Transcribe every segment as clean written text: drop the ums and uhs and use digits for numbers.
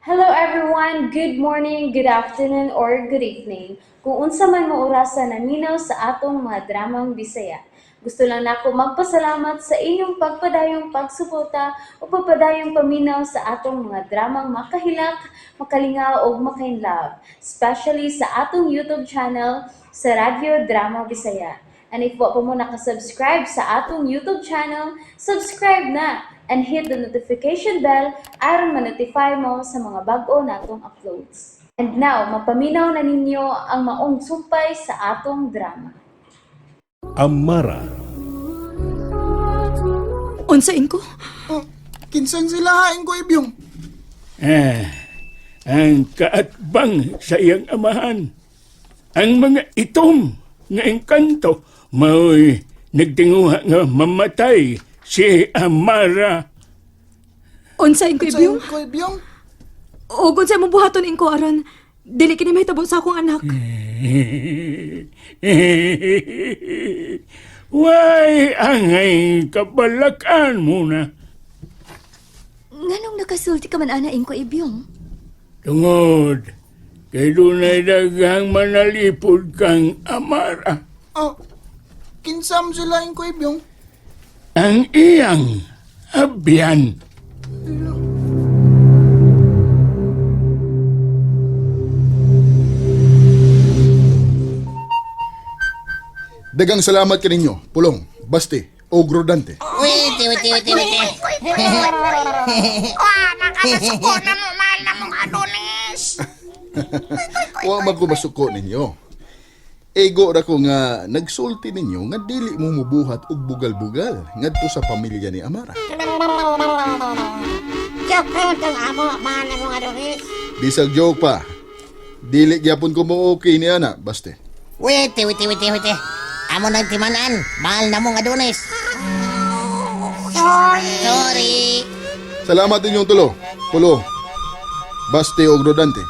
Hello everyone! Good morning, good afternoon, or good evening. Kung unsa man mo orasa naminaw sa atong mga dramang Bisaya. Gusto lang nako magpasalamat sa inyong pagpadayong pagsuporta o pagpadayong paminaw sa atong mga dramang makahilak, makalingaw ug makainlove, especially sa atong YouTube channel sa Radyo Drama Bisaya. And if wa pa mo nakasubscribe sa atong YouTube channel, subscribe na and hit the notification bell aron ma-notify mo sa mga bag-o natong uploads. And now, mapaminaw na ninyo ang maong sumpay sa atong drama. Amara. Unsa, Ingko? Oh, kinsang sila hain ko ibyong. Eh, ang kaatbang sa iyang amahan. Ang mga itom nga engkanto mao'y nagtinguha nga mamatay si Amara. Unsa, Ingko Unsa Ibyong? ko ibyong? O unsa imong buhaton, Ingko, aron dili kini mahitabo sa akong anak? Way angay kabalakan muna. Nganong nakasulti ka man ana, Ingko Ibyong? Tungod kay dunay daghang manalipod kang Amara. Oh, kinsam sila ko ibyong. Ang iyang abyan. Dagang salamat kaninyo, Pulong, Baste, o Grodante. Wait, wait, wait, wait. Wah, nakakasuko na mo, mahal na mong Adonis. Wa man ko masuko ninyo. Ego ra ko nga nagsulti ninyo nga dili mo mubuhat og bugal-bugal ngadto sa pamilya ni Amara. Joke lang tong amo, mahal na mong Adonis. Bisag joke pa. Dili gyapon ko mo okay ni ana, Baste. Wait, wait, wait, wait. Amo nang timanan, mahal na mong Adonis. Sorry. Sorry. Salamat ninyong tulo, Pulong, Baste og Rodante.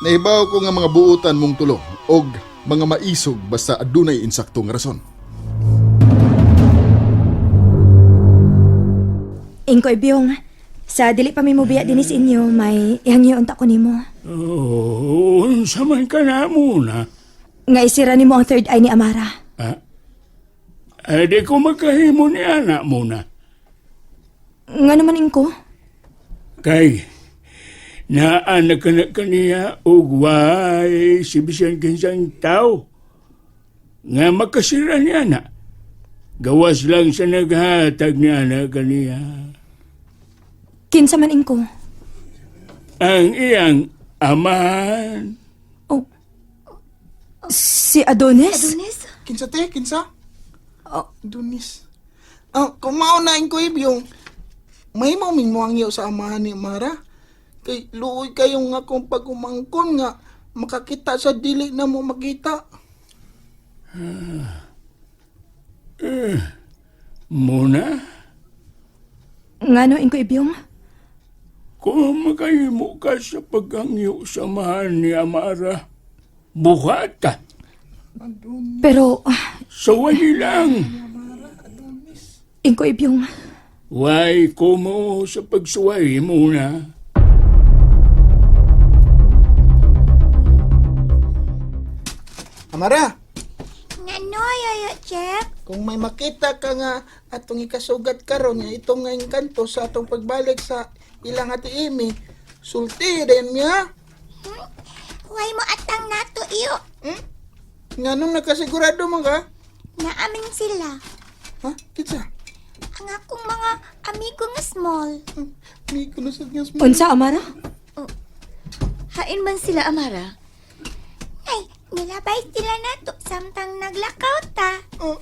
Nahibaw ko nga mga buutan mong tulo og mga maisog basta adunay insakto nga rason. Ingko Ibyong, sa dili pa mi mobiya dinhi sa inyo, may ihangyo unta ko nimo. Oh, unsa man ka na muna. Nga isira nimo ang third eye ni Amara. Ah, ay di ko makahimo ni anak muna. Nga naman, Ingko? Kay, naanak ka na kaniya og way si bisan kinsang tao. Nga makasira ni anak. Gawas lang sa naghatag ni anak kaniya. Kinsa man, Ingko? Ang iyang amahan. Oh. Si Adonis? Adonis? Kinsa te, kinsa? Oh. Adonis. Oh, kung mao na ko ibyong, may mauming mo ang iyo sa amahan ni Amara. Kay luoy kayong nga kung pag-umangkon nga makakita sa dili na mo makita. Muna, Ngano, Ingko Ibyong? kung makahimo ka sa paghangyo sa amahan ni Amara, buhata. Pero, Sawali lang. Ingko Ibyong, Way ko mo sa pagsuway muna. Amara, Ngano, Yoyo Jeff? kung may makita ka nga atong ikasugat karon nga itong nga engkanto sa atong pagbalik sa ilang ati Amy, sulti rin niya. Huwag mo atang nato iyo. Hmm? Nganong nakasigurado man ka? Naamin sila. Ha? Kinsa? Ang akong mga amigo nga small. May kunusad nga small. unsa, Amara? Hain man sila, Amara. Ay, nilabay sila nato samtang naglakaw ta. Oh.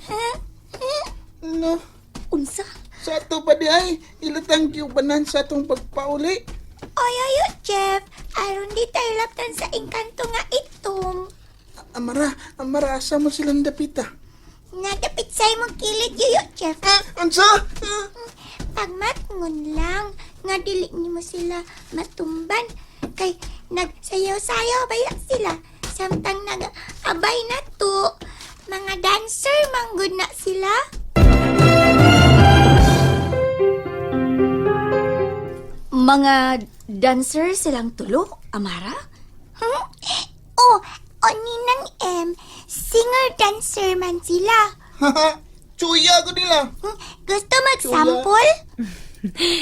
No. Unsa? Sa ato pa di ay, ilatang giubanan sa atong pagpauli. Oy, Yoyo Jeff, aron di tayo laptan sa engkanto nga itom. Amara, Amara, asa mo silang dapita? Nadapit sa imong kilid, Yoyo Jeff. Ah, unsa? Ah, Pagmatngon lang nga dili nimo sila matumban kay nagsayaw-sayaw baya sila samtang nag-abay na to. Mga dancer manggod na sila. Mga dancer silang tulo, Amara? Hmm? Oh, o Ninang M, singer-dancer man sila. Chuya ko nila. Gusto mag-sample?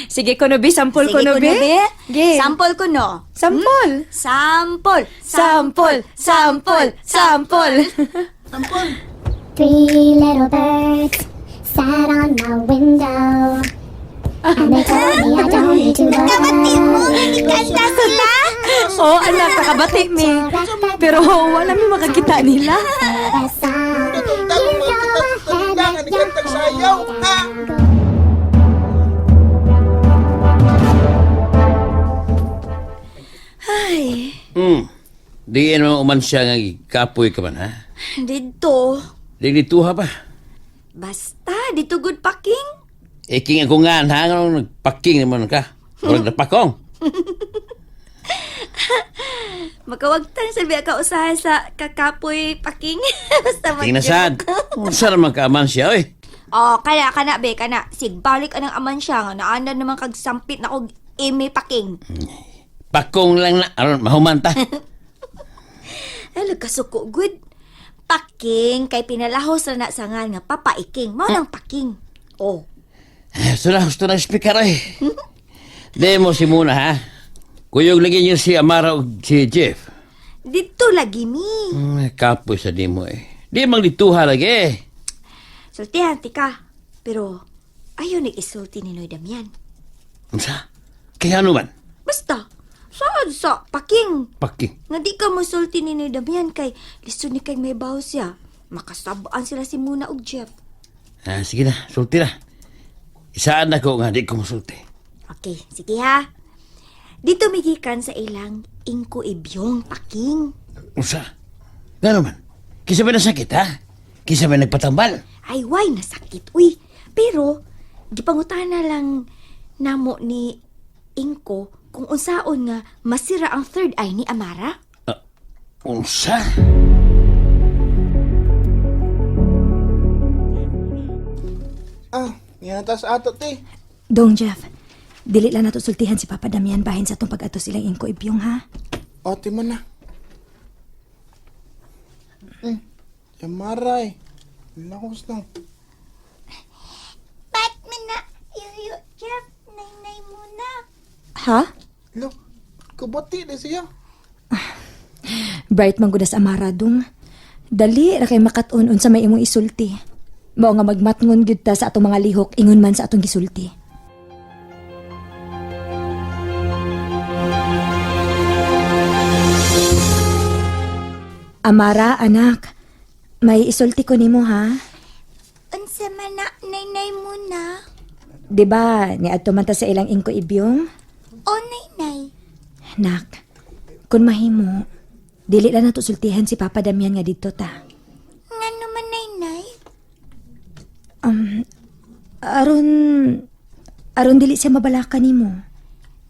Sige kuno bi, sampol Sige, kuno bi. kuno, bi. Ge. Sample ko no. Sampol. Sample. Sampol, sampol, sampol. Sampol. Three little birds sat on my window. And they told me I don't need to Nakabati mo, worry. nikanta sila. Oh, anak, nakabati mi. Pero wala mi makakita nila. A song. Natugtag You mo go kita sa ahead, kanila nga let your nikantag sayaw. Ha? head go. Ay, Di naman uman siya nga kapoy ka man, ha? dito. Di dituha pa. Basta, dito good packing. Iking ako nga, ha? Nga nagpaking naman ka. Murag napakong. Makawagtan sa biya ka usahay sa kakapoy packing. Basta King na sad. Unsa naman ka man siya, oy. Oh, kana kana be kana. Sigbalik anang aman siya nga naandan naman kag sampit na og eme packing. Pakong lang na. Aron, mahuman ta. Ay, nagkasuko good. Paking kay pinalahos ra na sa ngan nga papaiking. Mao nang paking. Oh. Gusto na, gusto na speaker, oy. Di mo si muna, ha? Kuyog lagi niyo si Amara o si Jeff. Dito lagi mi. Kapoy sa di mo, eh. Di mang dituha lagi, eh. Sultihan ti ka. Pero ayo ni isulti ni Noy Damian. Unsa? Kaya ano man? Basta, saad sa paking. Paking. Nga di ka mosulti ni Noy Damian kay lisod ni kay may baw siya. Makasabaan sila si Muna ug Jeff. Ah, sige na, sulti na. Isaan na ko nga di ko musulti. Okay, sige ha. Dito migikan sa ilang ingko ibyong paking. Unsa? Gano man? Kisa ba nasakit, ha? Kisa ba nagpatambal? Ay, way, nasakit, uy. Pero, gipangutana lang namo ni Ingko kung unsaon nga masira ang third eye ni Amara. Unsa? Ah, niya ta sa ato te. Dong Jeff, dili lang nato sultihan si Papa Damian bahin sa atong pag-ato silang ingko ibyong ha. O, mo na. Yamaray. Lakos lang. Ba't man na, yuyo, Jeff, nainay muna. Ha? Lo, kubati na siya. Bright man gud as Amara dong. Dali ra kay makat-on unsa may imong isulti. Mao nga magmatngon gyud ta sa atong mga lihok ingon man sa atong gisulti. Amara, anak. May isulti ko nimo ha. Unsa man na, nainay muna. 'Di ba, niadto man ta sa ilang ingko ibyong? O, nainay. Nak, kun mahimo, dili lang nato sultihan si Papa Damian nga didto ta. Nga naman, nainay. Um, aron aron dili siya mabalaka nimo.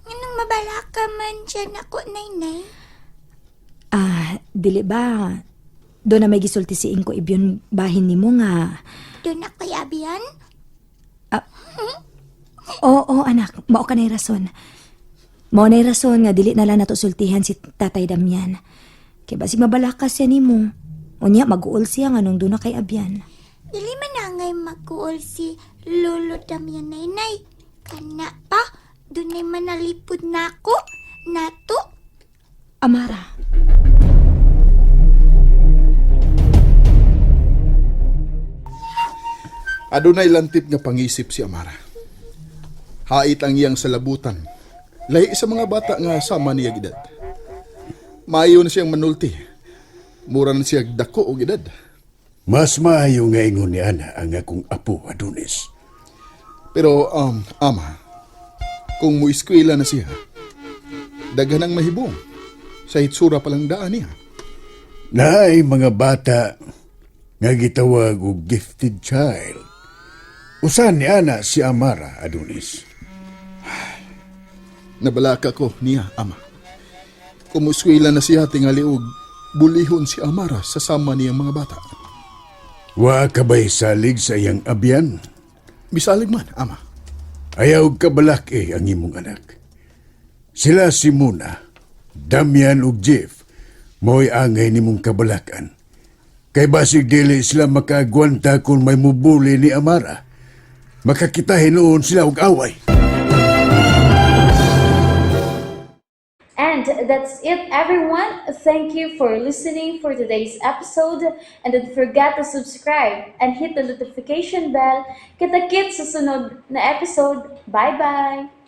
Nganong mabalaka man siya nako, nainay. Ah, dili ba? Do na may gisulti si Ingko Ibyon bahin nimo nga. Doon ako'y abiyan. Oo, anak, mao ka na'y rason. Mao na'y rason nga dili na lang nato sultihan si Tatay Damian. Kay basig mabalaka siya nimo. Unya mag-uol siya nga nung doon na kay Abyan. Dili man angay magkuol si Lolo Damian, nainay. Kana pa, dunay manalipod nako. Nato. Amara. Adunay lantip nga pangisip si Amara. Hait ang iyang salabutan. Lahi sa mga bata nga sama niya edad. Maayo na siyang manulti. Mura na siya dako og edad. Mas maayo nga ingon ni Ana ang akong apo, Adonis. Pero ama, kung mueskwela na siya, daghan ang mahibong. Sa hitsura palang daan niya. Naay mga bata nga gitawag og gifted child. Usan ni Ana si Amara, Adonis. Nabalaka ko niya, ama. Kung mueskwela na siya tingali og bulihon si Amara sa sama niyang mga bata. Wa ka ba'y salig sa iyang abyan? Bisalig man, ama. Ayaw ka balak eh ang imong anak. Sila si Muna, Damian ug Jeff, mo'y angay nimong kabalakan. Kay basig dili sila makaagwanta kung may mubuli ni Amara. Makakita hinuon sila og away. And that's it, everyone. Thank you for listening for today's episode. And don't forget to subscribe and hit the notification bell. Kita-kits sa sunod na episode. Bye-bye!